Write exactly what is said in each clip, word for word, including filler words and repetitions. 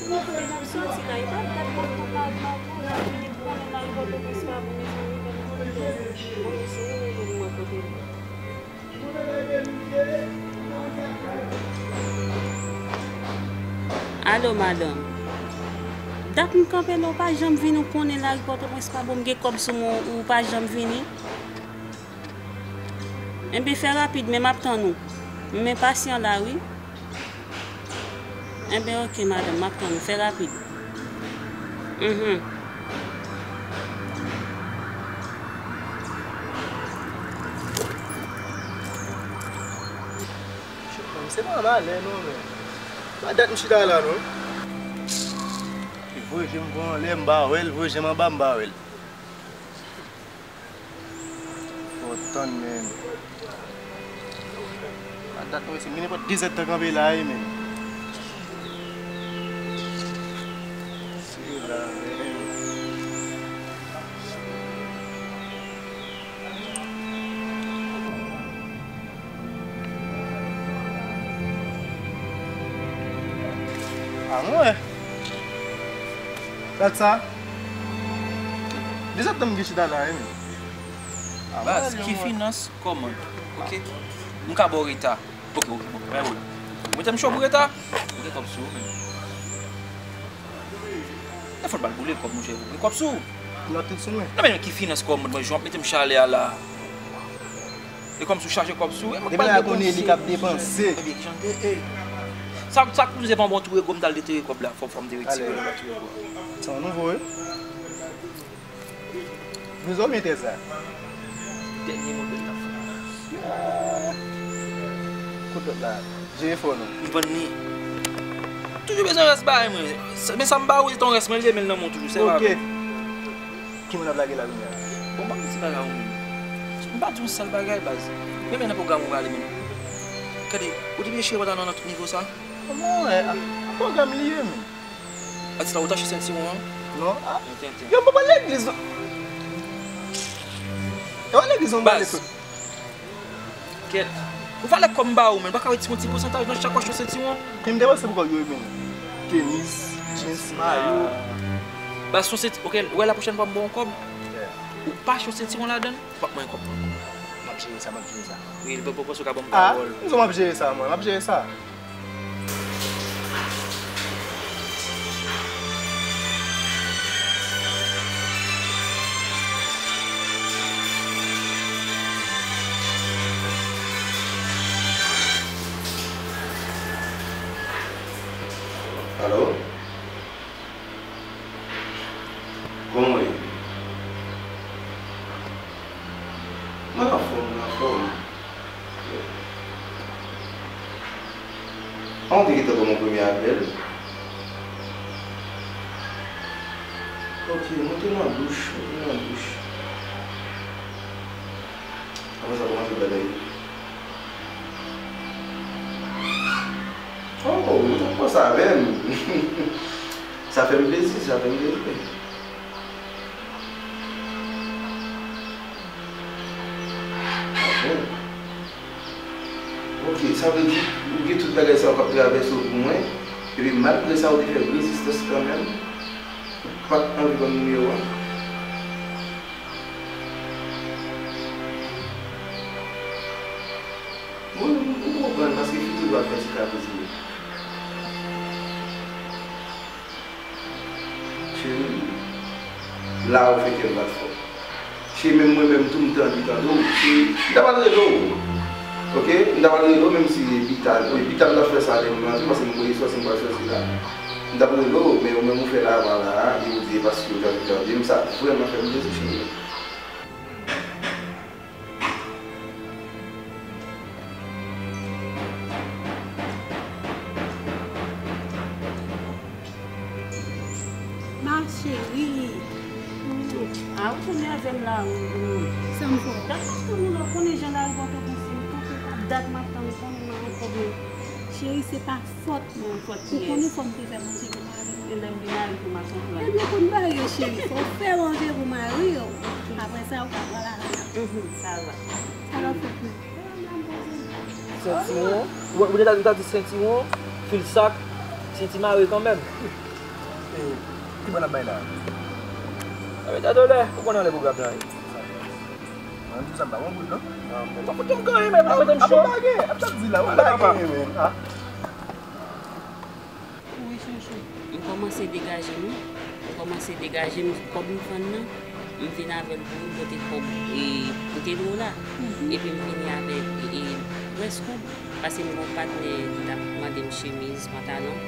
Mwen kwè n ap soti la, e pa dat m ap tann lari Pòtoprens pa bon, mezanmi, ban m kote. Bon, mesye, rele m wè kote l ye. Alo, madanm. Dat m kanpe la, ou pa janm vini, ou konnen lari Pòtoprens pa bon, m gen kòb sou mwen, ou pa janm vini. Enben, fè rapid, men m ap tann ou. M enpasyan la, wi. Enben, oke, madanm, m ap tann ou. Fè rapid. Mhm. Se pa malè, non, men. Pa dat m chita la, non. Li voye je m anlè, m pa wè l, voye je m anba, m pa wè l. Fò w tann, men. A dat mwen, se gen nenpòt de zèdtan kanpe la, wi, men. Se la, men. A mwen. Gad sa. Deja tann m gen chita la, wi, men. A mwen. Baz, ki finans, kòman? Oke. M ka ba w reta. Oke, oke, bon. Mwen, mwen. Mwen te m cho pou reta. Mwen gen kòb sou ou, men. E fò n pa boule kòb, monchè. Mwen gen kòb sou ou. Mwen tout sou mwen. Non, men ki finans, kòman? Mwen, jan w ap mete m chalè a la. E kòmsi w chaje kòb sou ou, e mwen k pral depanse. Depi lè a konnen li k ap depanse. Ebyen, ki jan de, e. Sa, sa k pou se pa yon bon tou ego m t al detere kòb la, fò, fò m te retire l. Sa yon nouvo, wi. Blouze w byen trè sa. Dènye modèl la. Kot lòt la? Jere fò non. M vann li. Toujou bezwen rès bagay mwen. Men sa m ba ou, se ton rès mwen, li te men l nan men w toujou, sèvi avè l. Ki moun ap lage la kounye a? Bon, ban m di bagay ou menm. M pa di yon sèl bagay, baz. Men, men nan pwogram ou prale menm. Gade, ou te byen chire pantalon nan tout nivo sa? Kòman w wè? A, pwogram li ye, men. Atis la, ou tache sentiwon an? Non, a. Yo, papa legliz, non. E pa legliz, non, baz. Kèt. Ou valè kòb m ba ou, men. Ou pa ka retire yon ti pousantaj nan chak fwa w achte yon sentiwon? Men m te panse pou kòb yo, men. Tenis, jeans, mayo. Ah. Baz, se yon senti-, ok, ou wè la pwochèn fwa m ba w yon kòb, ou pa achte yon sentiwon ladan l, ou p ap ban m kòb mwen. M ap jere sa, m ap jere sa. Wi, li pa, pa, pa, ou ka ban m pawòl. Ah, m ap jere sa, mwen, m ap jere sa. Alo? Kòman w ye? Mwen anfòm, mwen anfòm. An, ou te gentan ban m yon premye apèl? Ok, mwen te nan douch, mwen te nan douch. Apre sa, kòman tout bagay ye? Oh, ou t ap panse avè m. Sa fè m plezi, sa fè m plezi. Ah bon? Ok, sa vle di, ou gen tout bagay sa yo k ap travèse w pou mwen, epi malgre sa, ou te fè rezistans kanmenm, ou pa t anvi ban m nimewo a? Mwen, m konprann, paske fi toujou ap fè ti kapriz li. Cheri, la ou fè kè m bat fò. Cheri, menm mwen menm tou, m t anvi tande w. Cheri, m ta pral rele w. Ok? M ta pral rele w, menm si pita, wi, pita m t ap fè sa, lè m rantre, paske m preye sòsi, m pral sòsi la. M t ap rele w, men ou menm ou fè l avan la a, e ou di e paske ou t anvi tande m, sa vrèman fè m plezi, cheri. Ma chérie. A, ou tounen avè m la, wi. Sa m fè w? Dakò, tout moun ap konnen jan lari Pòtoprens ye, m kanpe, dat m ap tann, ou konnen m anvi pwoblèm. Cheri, se pa fòt mwen. Fòt kiyès? Ou konnen fò m te fè manje pou mari m. E lè m vin ale pou m ap konprann. Ebyen, pou n bare yo, cheri, fò w fè manje pou mari w. Apre sa, ou ka pran lajan. Mhm, sa va. Sa va fèt, men. Sentiwon. Ou, ou gentan, ou ta di sentiwon, fil sak, senti mare kanmenm. Ki bò n ap bay la? Sa vle di, Adolè, ou konn anlè pwogram nan ye. Mwen di sa m pa wè goud, non? Nan, men pa fout m gen anyen, men pa fout m cho. Apa bagay, apa di la, ou bagay, men, ah. Wi, chouchou. M kòmanse degaje m, m kòmanse degaje m, kòb m fann nan, m vin avè l pou m pote kòb, e, m te dwe w la. Epi m vini avè, e, e, rès kòb, paske m gen yon patnè ki t ap mande m chemiz, pantalon,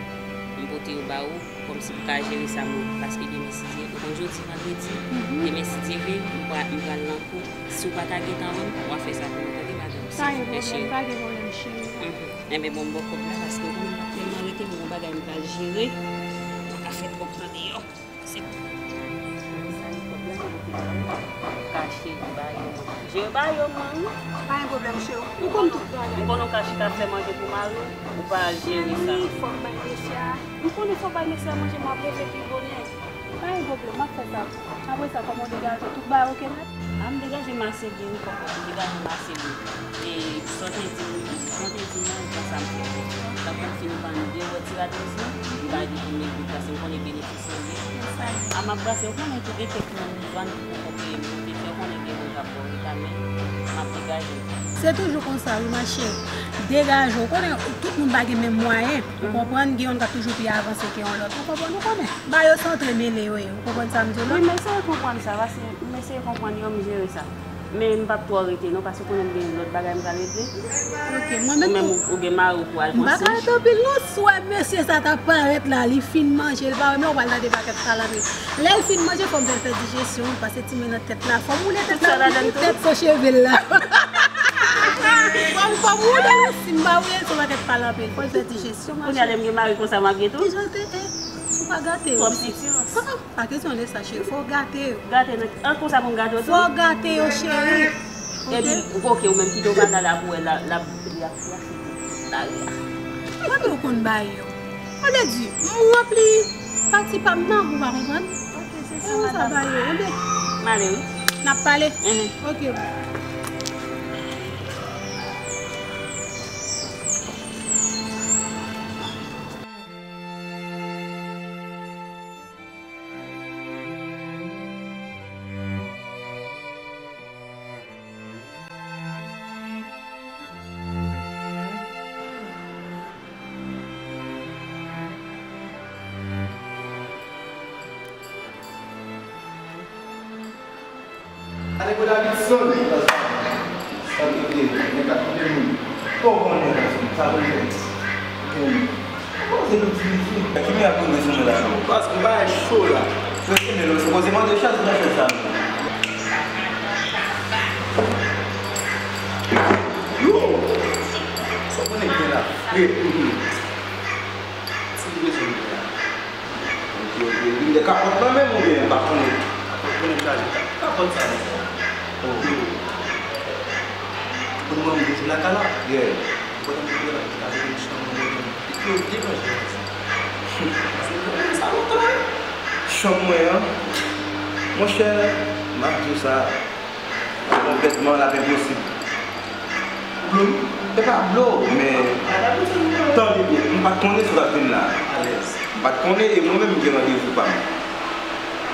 m pote yo ba ou, kòmsi pou ka jere sa m, paske demen si Dye, ou konn jodi vandredi, demen si Dye vle, m pra-, m pral nan kou. Si w pa ta gentan wè m, w a fè sa pou mwen, tande, madanm, silvouplè, cheri. Pa gen pwoblèm, pa gen pwoblèm, cheri. Enben, bon, m ba w kòb la, paske ou konnen m ap tèlman rete, m gen yon bagay m pral jere. M pa ka fè twòp tan deyò. Se sa, kòb la, m pote ba ou. Ka cheri, ba yo, man. Jere ba yo, man. Pa gen pwoblèm, cheri. Ou konn tout bagay. M konnen w ka chita fè manje pou mari w, ou pa al jere sa. Wi, fò m bay mesye a. M konnen fò m bay mesye a manje, m ap leve pi bonè. Pa gen pwoblèm, m ap fè sa. Apre sa, kòman w degaje? Tout bagay oke nèt? A, m degaje m ase byen, wi, kòkòt, m degaje m ase byen. E, sa w te di m, sa w te di m nan, e konsa m fè. Tankou m fin vann de wòti radòz lan, m bay li pou m met goud, paske m konnen benefis lan byen. A, m ap brase, ou konnen tou gen kèk moun vann pou poko peye m, m te fè konnen gen moun k ap ba w reta, men m ap degaje m. Se toujou konsa, wi, ma cheri. Degaje w. Ou konnen, tout moun pa gen menm mwayen. Ou konprann? Gen youn k ap toujou pi avanse ke yon lòt. Ou konprann? Ou konnen? Ba yo santre mele yo ye. Ou konprann sa m di w la? Wi, m eseye konprann sa, paske m eseye konprann yo, m jere sa. Men m p ap twò rete non, paske ou konnen m gen lòt bagay m pral regle. Ok, mwen menm tou. Ou menm, ou, ou gen mari w pou al pran swen. M pa ka rete anpil non, si w wè mesye sa t ap parèt la, li fin manje, li pa wè m la, ou pral tande pakèt palavre. Lè l fin manje, fò m fè l fè dijesyon, paske timoun nan tèt la, fò m woule tèt la, pou tèt fò cheve l la. Fò m, fò m woule l, si m pa woule l, se yon pakèt pale anpil, fò l fè dijesyon, mache. Kounye a lè m gen mari konsa, m ap gen tou. Kijan te, eh, si w pa gate yo. Twòp sitirans. Ah, ah, pa kesyon de sa, cheri, fò w gate yo. Gate nan, an konsa pou m gate yo tou? Fò w gate yo, cheri. Epi, ok, ou menm kite w pa gade pou wè la, la, li ap, li ap fete lari a. Kote w konn bay yo? Sa vle di, m ranpli pati pa m nan, ou pa konprann? Ok, se sa, madanm. E ou sa ba yo, ebyen. M ale, wi. N ap pale? Mhm. Ok. Ale pou Davidson. Sa ki te, men ka koute moun. Kò konnen sa, sa pou fè. Kòman se nou ti mesye? Ki men ap tonbe sou mwen la non? Paske bagay cho la. Prese men lòt se koze mande chans nan fè sa non. Yo! Sa konnen gen la. Frè. Ti bezwen la. Ok, ok. Vin de kapòt nan menm oubyen m pa konnen? Kapòt konnen chaje. Kapòt sa non. Oh. Pou mwen, m toujou lakay la. Yeah. Kote m toujou la, m toujou la, m toujou la. Epi yo deranje mwen sa. Se sa lontan, wi. Chanm mwen an, monchè, m ap di w sa, konplètman, l ap enposib. Blo m? E pa blo, men tande byen, m pa t konnen si w t ap vin la. M pa t konnen, e mwen menm, m gen randevou pa m.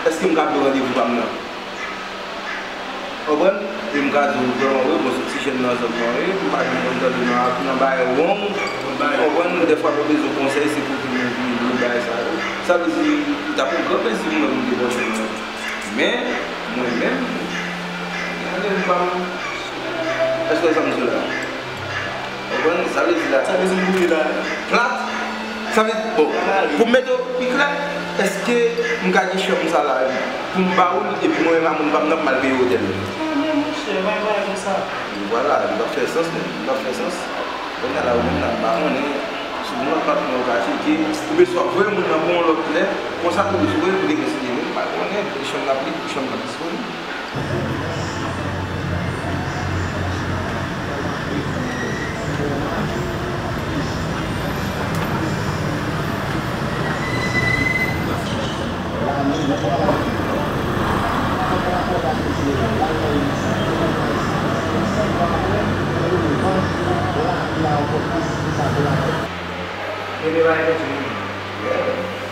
Èske m ka blo randevou pa m nan? Konprann? E m ka di w, vrèman vre, bon, se ti jèn nan zòn nan ye, m pa janm konn tande nan, nan bagay wrong. Konprann? Dèfwa, lè w bezwen konsèy, se kote moun vini, bagay sa yo. Sa vle di, li t ap yon gran plezi pou mwen pou m te bò chèn nan. Men, mwen menm, gade m pa m, èske w wè sa m di w la? Konprann? Sa vle di la. Sa vle di m boule la. Plat? Sa vle di, bon, pou m mete w pi klè, èske m ka gen chanm sa la, pou m ba ou l, epi mwen menm a moun pa m nan, pou m al peye otèl? Non, men monchè, pa gen bagay konsa. Vwala, li p ap fè sans, men, li p ap fè sans. Kounye a la, ou menm la, m pa konnen, sou yon lòt patnè ou ka tcheke, oubyen swa voye moun nan pou yon lòt lè, konsa tou, si w vle, pou te gen si te vle, m pa konnen, ki chanm l ap li, ki chanm l ap disponib.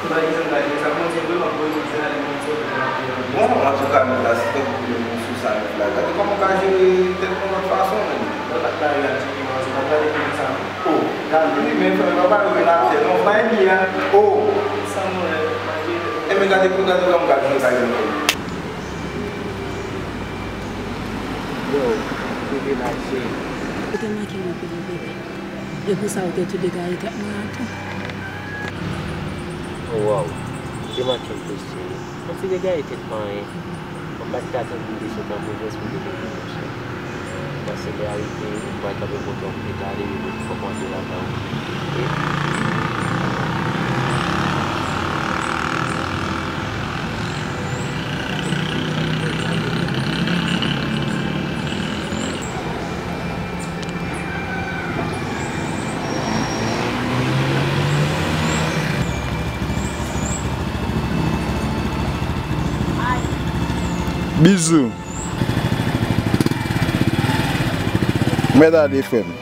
Ou pa gen zanmi la, sa mwen di vre, m ap voye moun sa ale, mwen di, mwen ap voye. Bon, antouka, nèg la, si tankou pou nou sou sa nèt la, gade kòman w ka jere tèt nou lòt fason, menm. Mwen pa t lari ak Jimmy nan, se pa t gade fim sa, non. Oh, gade, wi, men frè, pa pale mwen atè, non, fè byen. Oh. Sa mwen, malgre. Enben, gade, gade kòman w ka jere kay nou. Yo, bebe lage. Ou te manke m anpil, wi, bebe. E pou sa, ou te tou degaye tèt mwen an tou. Oh, wow. Ou te manke m plis, cheri. Mwen te degaye tèt mwen, en. Mwen pa t ka tann pou desann nan pwovens pou te vin jwenn ou, cheri. Paske lè a rive, mwen pral kanpe kote w, mwen te gade, epi fòk mwen te ladan. Bizou. Mèt ale, frè m.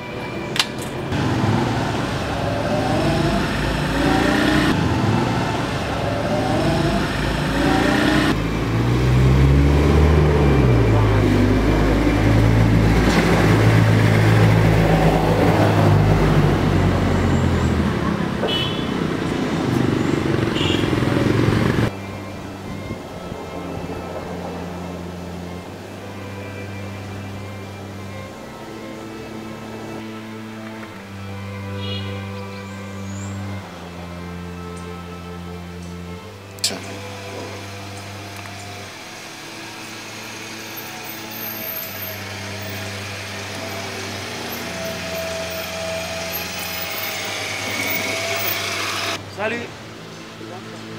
Salut.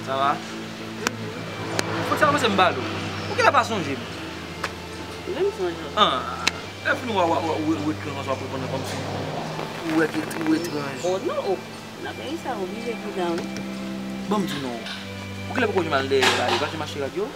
Sa va? Fòk sa panse m ba l ou. Ou genlè pa sonje m. Menm sonje. Ah, lè fin w a, w a, w a, w a, w a etranj, w ap reponn mwen kòmsi ou wè ke ou etranj. Oh non, oh. Nan peyi sa, oblije pridan, wi. Ban m di w non. Ou genlè poko janm al dèyè la, ou pa janm achte rad yo?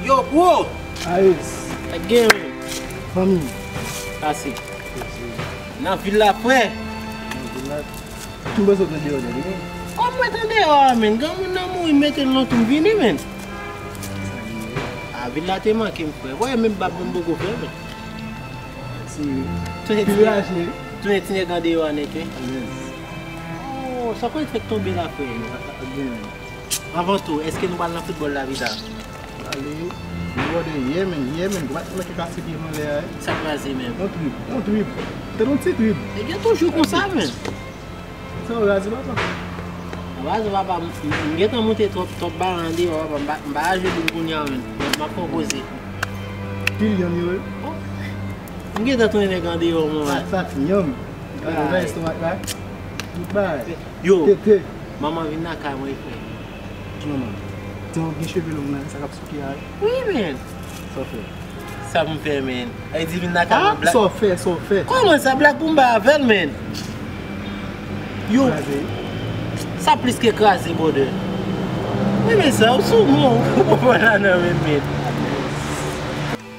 Yo, bro! Ayos. Sa k gen, men? Fanmi. Ase. Nan vil la, frè. Nan vil la. M bezwen tande yo, tande, men. Kòm mwen tande yo a, men. Granmoun nan mouri, mete l nan tou, m vini, men. Sa gen, men. A, vil la te manke m, frè. Wè, menm bab mwen m poko fè, men. Si. Tounen ti nèg andeyò a nèt, wi. Yes. Oh, sa kwè fèk tonbe la, frè. Sa k gen, men. Anvan tou, èske nou pral nan foutbòl la pita? Ale, nou gade yè, men, yè, men, gwo bat mwen ki kase pye m anlè a, wi. Sa k pase, men? On trip, on trip. Te yon ti trip. Nèg yo toujou konsa, men. Sa w raze, papa? Raze, papa, m, m, m gentan monte twòp, twòp balan andeyò, papa, m pa, m pa ajoute m kounye a, men. M ap fè yon koze. Pil yon yo, wi. Oh. M gentan tounen nèg andeyò, mwen. Patat, yanm. Gade estomak la. Tout bagay. Yo, tete. Manman vin lakay mwen, frè. Ki manman? Ti moun gen cheve long nan, sa k ap souke a, wi. Wi, men. Sa w fè? Sa m fè, men? Ay di vin lakay mwen, blak. Sa w fè, sa w fè? Kòman sa, blak pou m bay avè l, men? Yo. Kraze. Sa plis ke kraze, brother. Wi, men sa, ou sou moun, ou konprann la nan men, men.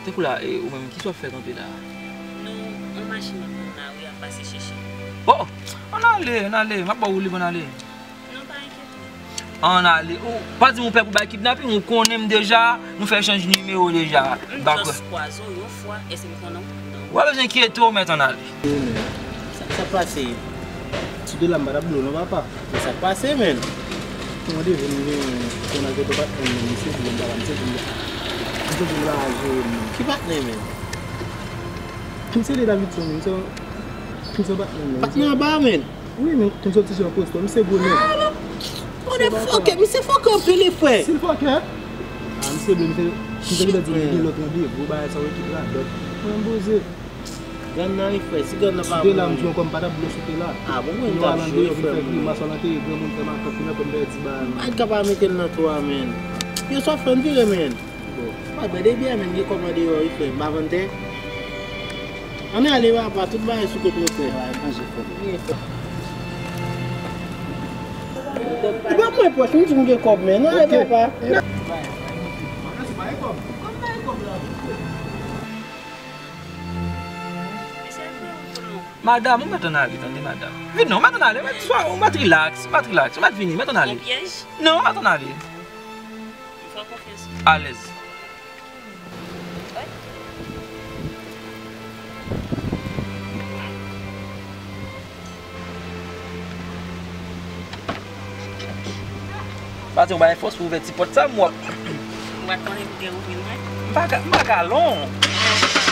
Tankou la, e, ou menm, kisa w ap fè kanpe la? Non, yon machin ap pran lari, ap pase chèche. Oh! Ann ale, ann ale, m ap ba w woulib, ann ale. Non, pa enkyete w. Ann ale. Ou pa di m ou pè pou bay kidnapin, ou konnen m deja, nou fè echanj nimewo deja. M just kwaze w yon fwa, èske m konnen w? Non. Ou pa bezwen enkyete w, mèt, ann ale. Sa, sa pase? Si te la, m pa t ap blo non, papa. Men sa k pase, men? Kòman te vin gen kontak ak patnè m, men misye di m pa la, misye di m, misye di m pa jere m. Ki patnè, men? Misye de Davidson, misye, misye patnè m, men. Patnè anba, men? Wi, men, misye soti sou yon posto, misye gwo nèg. Ah, bon. Misye fòkè, misye fòkè anpil, wi, frè. Si l fòkè? Ah, misye byen, misye, misye gentan di m gen lòt randevou, bagay sa, w ekip la, dòt. Mwen, m poze. Gann nan, wi, frè. Si gann nan pa bon, m di w ankò, m pa t ap blo sou te la. Ah, bon, mwen, m t ap jwe, frè, mwen. Yo al andeyò, vin fè grimas, al antere granmoun, fè makak, vin ankò m pèdi bal. Ay, ka pa mete l nan twa, men. Yo, sa w fè, m vire, men. Bon. Mwen, bwè de byè, men, gen kòb andeyò, wi, frè. M pa vann tè. Ann ale papa, tout bagay sou kontwòl frè. Ou pa mwen pòch, m di m gen kòb men, non, ale papa. Madanm, ou mèt ann ale, tande, madanm. Vin non, ou mèt ann ale, ou mèt, swa, ou mèt rilaks, ou mèt rilaks, ou mèt vini, mèt ann ale. Non, ou mèt ann ale. Alèz. Pati, yon bagay fòs pou ouvè ti pòt sa, m wè. Ou pa t konnen pou te ouvri l, mwen? M pa ka, m pa ka lon.